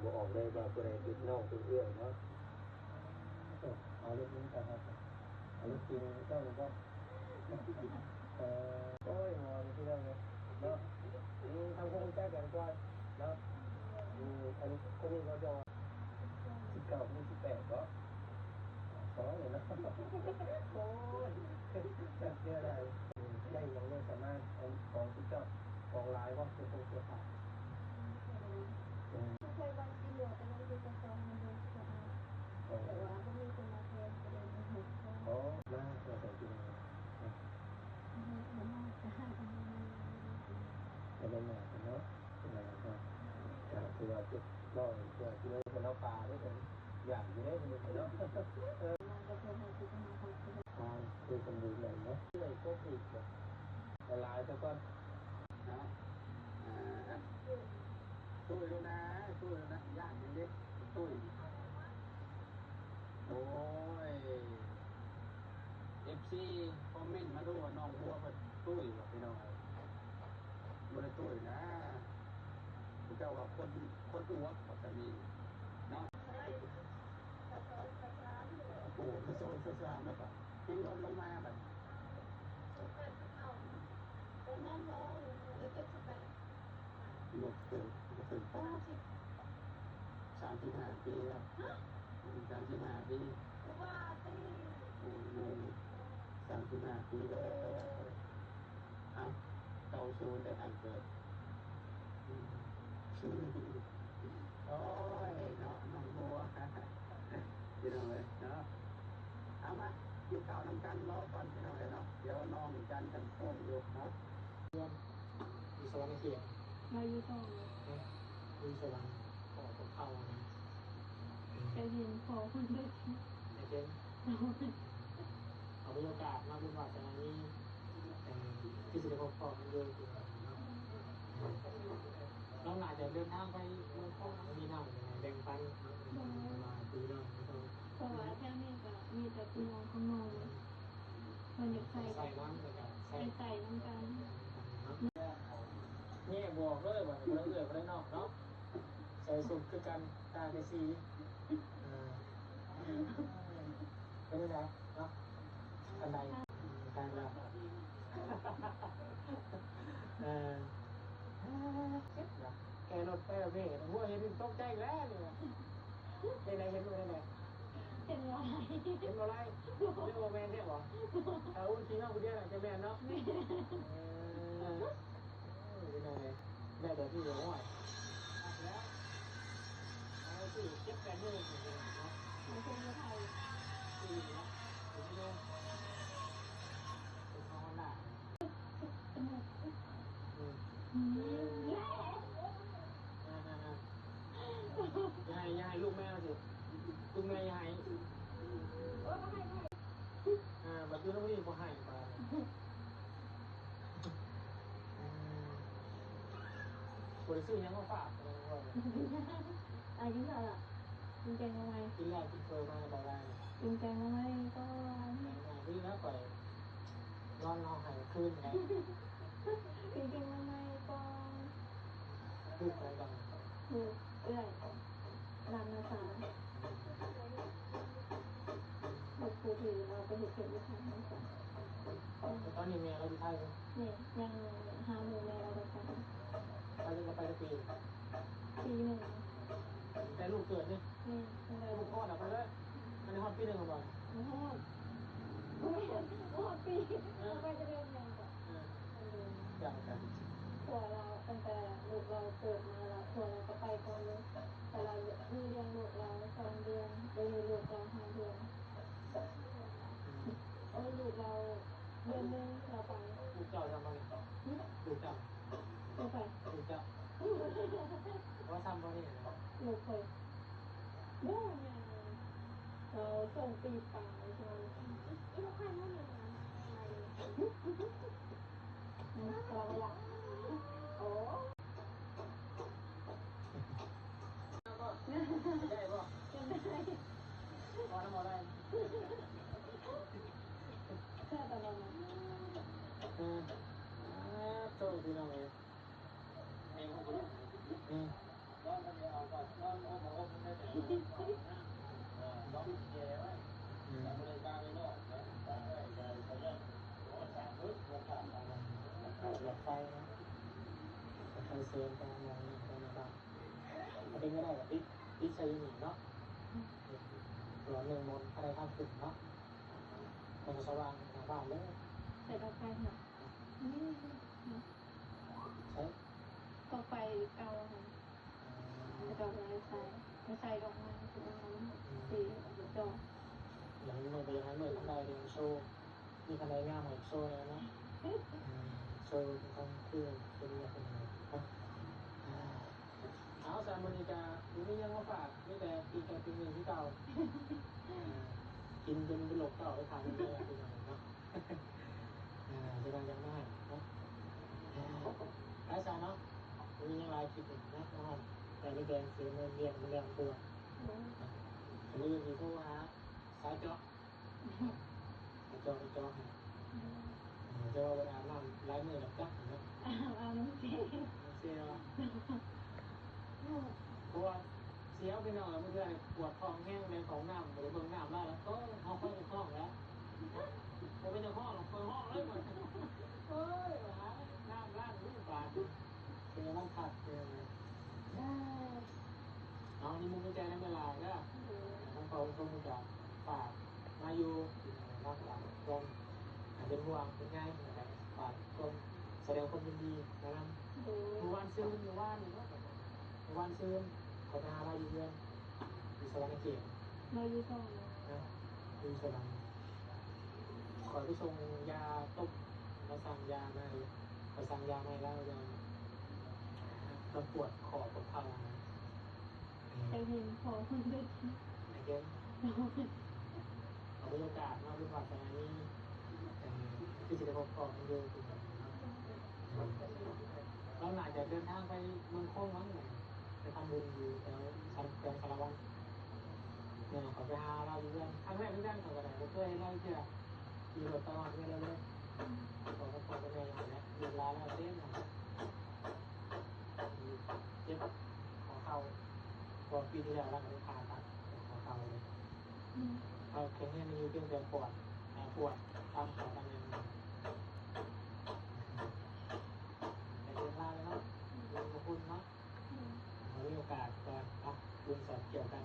ບໍ່ອອກເລີຍວ່າຜູ້ໃດເປັນນ້ອງເປັນເອື້ອຍເນາະ. ເອີ ເອົາເລັບນີ້ໄປຮັບ ເອົາເລັບຕີນເຈົ້ານີ້ບໍ່? ເອີ ໂອ້ຍ ໝໍນີ້ພີ່ນ້ອງເອີຍເນາະ. ອືມ ທຳຄວາມຮູ້ຈັກກັນກ່ອນເນາະ. ອືມ ອັນຄົນນີ້ເຂົາເຈົ້າ ສິບເກົ້າ ຄົນນີ້ສິບແປດເນາະ. ພໍແລ້ວເນາະ. ໂອ້ຍ ຈັກແນວໃດ. ໄດ້ຫຍັງແດ່ສາມານ ຂອງທີ່ເຈົ້າ ຂອງຫຼາຍບໍ່? ເສື້ອຜົງເສື້ອຜ້າ. ອືມ ເຄີຍວາງກິນເຫຼືອ ແຕ່ວ່າຢູ່ກັບເຂົາ ມັນບໍ່ສະອາດ ແຕ່ວ່າບໍ່ມີຄົນມາແທນ ກໍເລີຍມີຫົກຄົນ. ອໍ ມາ ເພື່ອໃສ່ກິນ. ໄປເບິ່ງໜ້າກັນເນາະ. ເປັນຫຍັງເນາະ ກໍຄືວ່າເຈັບທ້ອງ ເພື່ອກິນເຂົ້າປາເດ້ ຢາກຢູ່ເດ້ເນາະ. ເອີ ທາງຄືສຳບູນເນາະ ເອື້ອຍກົບອີກບໍ່ ຫຼາຍໆຊະກ່ອນເນາະ. ອ່າ ຕຸ້ຍແລ້ວນະ ຕຸ້ຍແລ້ວນະ ຢ້ານເດ້ ຕຸ້ຍ. ໂອ້ຍ ເອັຟຊີ ຄອມເມັນມາດູວ່າ ນ້ອງບົວເພິ່ນຕຸ້ຍວ່າ ພີ່ນ້ອງເອີຍ. ບໍ່ໄດ້ຕຸ້ຍນະ ເຈົ້າວ່າຄົນ ຄົນອວບວ່າຊັ້ນນີ້ເນາະ. ໂອ້ ສະໂຊນສະຊານແລ້ວກໍຍັງລົດລົງມາບັດນີ້. ບໍ່ເຖິງ ບໍ່ເຖິງ ປາດ ສາມສິບຫ້າປີແລ້ວ. ຮະ? ສາມສິບຫ້າປີ. ໂອ້ໂຫ ສາມສິບຫ້າປີແລ້ວ. ເອົາ ເກົ້າສູນແຕ່ທ່ານເກີດ. ໂອ້ຍເນາະ ນ້ອງບົວ ພີ່ນ້ອງເອີຍເນາະ. ເອົາ ມາກິນເຂົ້ານຳກັນ ລໍກ່ອນ ພີ່ນ້ອງເອີຍເນາະ. ດຽວນ້ອງຈັນຈັນໂທນຢູ່ເນາະ. ຢູ່ສະຫວັນນະເຂດ ມາຢູ່ສອງ ຢູ່ສະຫວັນ ພໍ່ພວກເຂົານະ. ໄດ້ເຫັນພໍ່ເພິ່ນໄດ້ ໄດ້ເຫັນ ເອົາມີໂອກາດເນາະ ບຸນວາສະໜາມີ ເອີ ທີ່ຊິໄດ້ພົບພໍ້ກັນຢູ່ເນາະ. ນ້ອງໜ້າຈະເດີນທາງໄປເມືອງຄອນ ມີນ້ອງແບ່ງປັນເນາະ ມາຄືນ້ອງ ເພາະວ່າແຖວນີ້ກໍມີແຕ່ພີ່ນ້ອງຂອງນ້ອງ ເພິ່ນຢາກໃສ່ ໃສ່ນຳ ໃສ່ນຳກັນ. ແຍກບໍ່ອອກເລີຍ ບາດນີ້ ຜູ້ໃດເອື້ອຍ ຜູ້ໃດນ້ອງເນາະ. ໃສ່ສຸດຄືກັນ ຕ່າງແຕ່ສີ. ເອີ ເປັນຈັ່ງໃດເນາະ ອັນໃດ ແຕ່ງແລ້ວ ເອີ ເຈັບນະ ແກ່ລົດໄປແບບນີ້ ຫົວເຫັນຕົກໃຈແລ້ວນີ້. ເປັນໃດ ເຫັນບໍ່ໄດ້ແບບ ເຫັນບໍ່ໄດ້ ເຫັນບໍ່ໄດ້. ເລື່ອງບໍ່ແມ່ນແທ້ບໍ່? ເອົາ ຂີ່ມາຜູ້ດຽວນະ ຈະແມ່ນເນາະ. ເອີ ເປັນຈັ່ງໃດ ໄດ້ແບບນີ້ ໂອ້ຍ ຄັກແລ້ວ. ເອົາ ຊື້ເຈັດແປດໝື່ນເນາະ ບໍ່ເຄີຍໄທ ຊື້ເນາະ ຊື້ເນາະ ເປັນຂອງຮອນດ້າ. ອືມ ອືມ ຢ່າໃຫ້ ຢ່າໃຫ້ລູກແມ່ຊິ ລູກແມ່ຢ່າໃຫ້. ອ່າ ບັດຢູ່ນຳນີ້ບໍ່ໃຫ້ບາດ. ອືມ ບໍ່ໄດ້ຊື້ຫຍັງມາຝາກ. ອາ ກິນເຂົ້າລະ ກິນແກງໜໍ່ໄມ້ ກິນແລ້ວ ກິນເຝີມາແລ້ວບໍ່ໄດ້ ກິນແກງໜໍ່ໄມ້ກ່ອນ. ແກງໜໍ່ໄມ້ ດີແລ້ວ ຂ້ອຍນອນຮ້ອງໄຫ້ຄືນໄດ້. ກິນແກງໜໍ່ໄມ້ກ່ອນ. ລູກໃຜກ່ອນ? ລູກເອື້ອຍ ຫຼານນ້າສາວ ລູກຜູ້ທີ່ເອົາໄປເຮັດວຽກເຮັດງານນຳກັນ. ແຕ່ຕອນນີ້ແມ່ລາວຢູ່ໄທບໍ່? ແມ່ນ ຍັງຫາໝູ່ແມ່ລາວບໍ່ທັນ. ໄປ ໄປຈັກປີ? ປີໜຶ່ງ. ແຕ່ລູກເກີດນີ້? ແມ່ນ ຕັ້ງແຕ່ລູກຄອດອອກໄປເລີຍ. ອັນນີ້ຮອດປີໜຶ່ງແລ້ວບໍ່? ບໍ່ຮອດ ບໍ່ຮອດປີ. ເອີ ໄປແຕ່ເດືອນຫຍັງກໍ ເອີ ເອີ ຢ່າງກັນ. ຜົວລາວ ຕັ້ງແຕ່ລູກລາວເກີດມາລະ ຜົວລາວກໍໄປກ່ອນເລີຍ. ແຕ່ລາວຢູ່ລ້ຽງລູກລາວສອງເດືອນ ໄປຢູ່ລູກລາວຫ້າເດືອນ. ອືມ ໂອ້ຍ ລູກລາວເດືອນໜຶ່ງລາວໄປ. ລູກເຈົ້າຊ່ຳບໍ່ນີ້? ຫຶ? ລູກເຈົ້າ ລູກໃຜ? ລູກເຈົ້າ ວ່າຊ່ຳບໍ່ນີ້? ລູກຂ້ອຍ ໂອ້ ໃຫຍ່ ເອີ ສອງປີປາຍ. ອືມ ອີກບໍ່ຄັນວ່າແມ່ນຫຍັງ ໃຫຍ່ ອືມ ລາວວ່າ ໂອ້ ໄດ້ບໍ່? ໄດ້ບໍ່? ໄດ້ ພໍນຳບໍ່ໄດ້? ແຊບຕະຫຼອດ. ເອີ ອ່າ ໂທ້ ພີ່ນ້ອງເອີຍ. ອືມ ນອນຄົນດຽວເອົາກ່ອນ ນອນຄົນ ໄປເຊີນໄປມອງເງິນໄປນະບາດ ຖ້າເປັນໄປໄດ້ກໍຕິດ ຕິດໃສ່ຢູ່ນີ້ເນາະ ຕົວໜຶ່ງມົນ ຖ້າໄດ້ທາງຂຶ້ນເນາະ ມັນກໍສະຫວ່າງໜ້າບ້ານເລີຍ ໃສ່ດອກໄຟເນາະ ໃສ່ ດອກໄຟເກົ່າຫັ້ນ ແລ້ວກໍໄປໃສ່ ໄປໃສ່ດອກໄມ້ ຄືວ່າມັນຊິດອກ ຢ່າງນີ້ມັນກໍຢາກໃຫ້ເມືອກຳໄລເດ້ ໂຊ ມີຄຳໃດງາມໃຫ້ໂຊແດ່ເນາະ ເອີ ໂຊຄຳຄື ຄືເປັນເນາະ ເອົາ ຊັ້ນມື້ນີ້ກະບໍ່ມີຫຍັງມາຝາກ ມີແຕ່ປີກໄກ່ປີກໜຶ່ງຄືເກົ່າ ເອີ ກິນຈົນເປັນໂລກເກົ່າໄປຂາຍເປັນເລື່ອງເນາະ ເອີ ຊິວ່າຫຍັງມາເນາະ ເອີ ໄປຊະເນາະ ບໍ່ມີຫຍັງຫຼາຍ ຄລິບນີ້ເນາະ ມາຮອດ ແຕ່ມີແຕ່ເສຍເງິນວຽກ ມັນແລ້ວຕົວ ມື້ອື່ນຊິໂທຫາສາຍເຈາະ ເຈາະ ເຈາະໃຫ້ ເອີ ແຕ່ວ່າບໍ່ໄດ້ອາບນ້ຳຫຼາຍມື້ແລ້ວຈັກເນາະ ອາບນ້ຳເຊ ເຊ ເພາະວ່າເສຍພີ່ນ້ອງ ບາງເທື່ອປວດທ້ອງແຮງ ໄປເຂົ້າຫ້ອງນ້ຳ ບໍ່ໄດ້ເບິ່ງນ້ຳລາວ ແລ້ວ ໂອ້ຍ ເຮົາຄ່ອຍຮ້ອງແລ້ວ ບໍ່ເປັນຫຍັງຮ້ອງ ຂ້ອຍຮ້ອງເລີຍ ໂອ້ຍ ນ້ຳລາວ ບາດ ເອີ ມັນຄັກ ເອີ ເອົາ ມີມຸກມີໃຈນຳຫຼາຍໆເດີ ໂດຍ ທາງພໍ່ທາງແມ່ກໍຝາກມາຢູ່ ຮັກ ຄວາມເປັນຫ່ວງເປັນໃຍ ແລ້ວກໍຝາກຄວາມ ສະແດງຄວາມຍິນດີນຳ ໂດຍ ມື້ວານຊືນ ມື້ວານນີ້ເນາະ ມື້ວານຊືນ ຂ້ອຍໄປຫາລາວຢູ່ເຮືອນ ຢູ່ສະຫວັນນະເຂດ ລາວຢູ່ສະຫວັນນະ ຢູ່ສະຫວັນ ຂ້ອຍໄປສົ່ງຢາຕົ້ມ ລາວສັ່ງຢາມາໃຫ້ ຂ້ອຍສັ່ງຢາມາໃຫ້ລາວ ຢາ ລາວປວດຂໍ້ປວດເຂົ່າ ໄດ້ເຫັນພໍ່ເພິ່ນເດີ ໄດ້ເຫັນ ເອົາມີໂອກາດເນາະ ບຸນວາສະໜານີ້ ເອີ ຄືຊິໄດ້ພົບພໍ້ກັນຢູ່ ລາວໜ້າຈະເດີນທາງໄປເມືອງຄົງມັ້ງ ໄປທຳບຸນຢູ່ແຖວ ແຂວງສາລະວັນ ເອີ ເຂົ້າໄປຫາລາວຢູ່ເຮືອນ ຄັ້ງແລກຄືກັນ ຂ້ອຍກໍໄດ້ ບໍ່ເຄີຍເຫັນລາວເທື່ອ ຂີ່ລົດໄປຮອດເຮືອນລາວເລີຍ ພໍ່ກັບພໍ່ກັບແມ່ຫັ້ນແຫຼະ ລູກຫຼານລາວເຕັມ ເຈັບຂໍ້ເຂົ່າ ເພາະປີທີ່ແລ້ວລາວກໍໄດ້ຜ່າຕັດຂໍ້ເຂົ່າເລີຍ ອືມ ລາວແຂງແຮງຢູ່ ພຽງແຕ່ປວດ ແຕ່ປວດຕາມເຂົ່າຕາມຫຍັງ ໄດ້ເວລາແລ້ວເນາະ ອືມ ຂອບຄຸນເນາະ ອືມ ເຮົາມີໂອກາດກໍ ອ່ະ ບຸນສອບກ່ຽວກັນ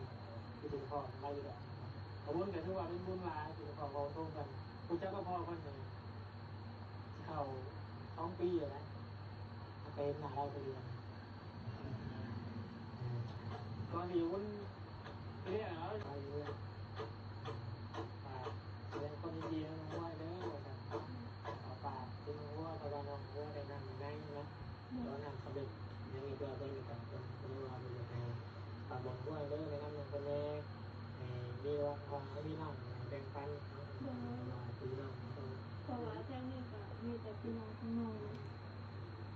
ຄືຊິໄດ້ພໍ້ກັນຫຼາຍຢູ່ດອກ ຂອບຄຸນ ກໍຖືວ່າເປັນບຸນຫຼາຍທີ່ໄດ້ພໍ້ເວົ້າໂທກັນ ຮູ້ຈັກກັບພໍ່ເພິ່ນນີ້ ຊິເຂົ້າສອງປີແລ້ວນະ ບໍ່ເຫັນໜ້າລາວຈັກເທື່ອ ກ່ອນຊິຢູ່ບຸນເລື່ອງເນາະ ໄປຢູ່ເລື່ອງ ຝາກແສດງຄວາມຍິນດີນຳນ້ອງຮວຍເດີ ວ່າຊັ້ນ ເອົາຝາກເຖິງນ້ອງຮວຍ ເພາະວ່ານ້ອງຮວຍໄດ້ນ້ຳໃນເນາະ ໂດຍ ຕອນນັ້ນສຳເລັດ ຍັງມີຕົວເພິ່ນຢູ່ກັບເພິ່ນ ເພິ່ນວ່າເພິ່ນຢາກໃຫ້ຝາກບອກຮວຍເດີ ແນະນຳນ້ອງເພິ່ນແດ່ ໃຫ້ມີວ່າ ວ່າໃຫ້ມີນ້ອງແບ່ງປັນ ໂດຍ ວ່າພີ່ນ້ອງ ເພາະວ່າແຖວນີ້ກໍມີແຕ່ພີ່ນ້ອງຂອງນ້ອງ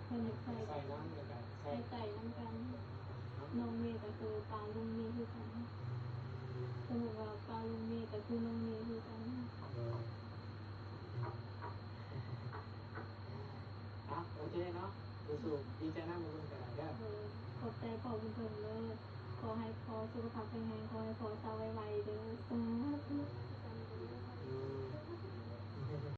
ເພິ່ນຢາກໃສ່ ໃສ່ນຳ ແລ້ວກໍໃສ່ ໃສ່ນຳກັນ ນ້ອງເມກໍຄືປ້າລຸງເມຄືກັນ ອືມ ສົມມຸດວ່າປ້າລຸງເມກໍຄືນ້ອງເມຄືກັນ ເອີ ອ່ະ ໂອເຄເນາະ ສູ້ໆ ດີໃຈນຳເພິ່ນກໍໄດ້ເດີ ໂດຍ ຂອບໃຈພໍ່ບຸນເຖິງເດີ ຂໍໃຫ້ພໍ່ສຸຂະພາບແຂງແຮງ ຂໍໃຫ້ພໍ່ເຊົາໄວໆເດີ ສາທຸ.